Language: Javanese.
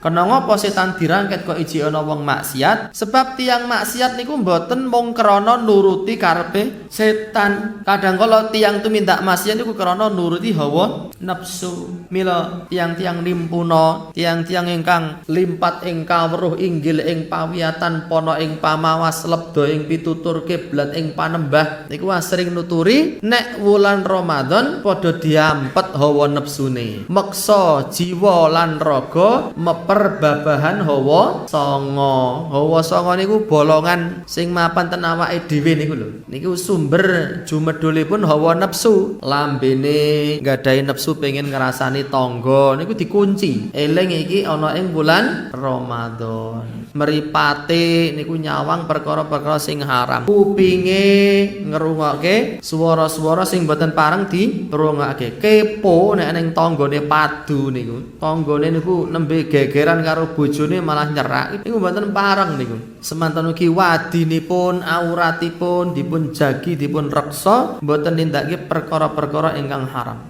Kena ngapa setan dirangket kok iji ana wong maksiat? Sebab tiang maksiat niku mboten mung krana nuruti karepe setan. Kadang kala tiang tumindak maksiat niku krana nuruti hawa nafsu. Mila tiang-tiang nimpuna, tiang-tiang ingkang limpat ing kawruh, inggil ing pawiyatan, pana ing pamawas, lebda ing pitutur, kiblat ing panembah niku asring nuturi nek wulan Ramadan padha diampet hawa nepsune. Meksa jiwa lan raga meper babahan hawa sanga. Hawa sanga niku bolongan sing mapan ten awake dhewe niku lho. Niku sumber jumedhulipun hawa nepsu. Lambene nggadahi nepsu pengen ngrasani tangga niku dikunci. Eling iki ana ing bulan Ramadan. Mripate niku nyawang perkara-perkara sing haram. Kupinge ngrungokke swara-swara sing boten pareng dirungokake. Kepo nek ning tanggane padu niku. Tanggane niku nembe gegeran karo bojone malah nyerak. Niku mboten pareng niku. Semanten ugi wadinipun, auratipun dipun jagi, dipun reksa, mboten nindakake perkara-perkara ingkang haram.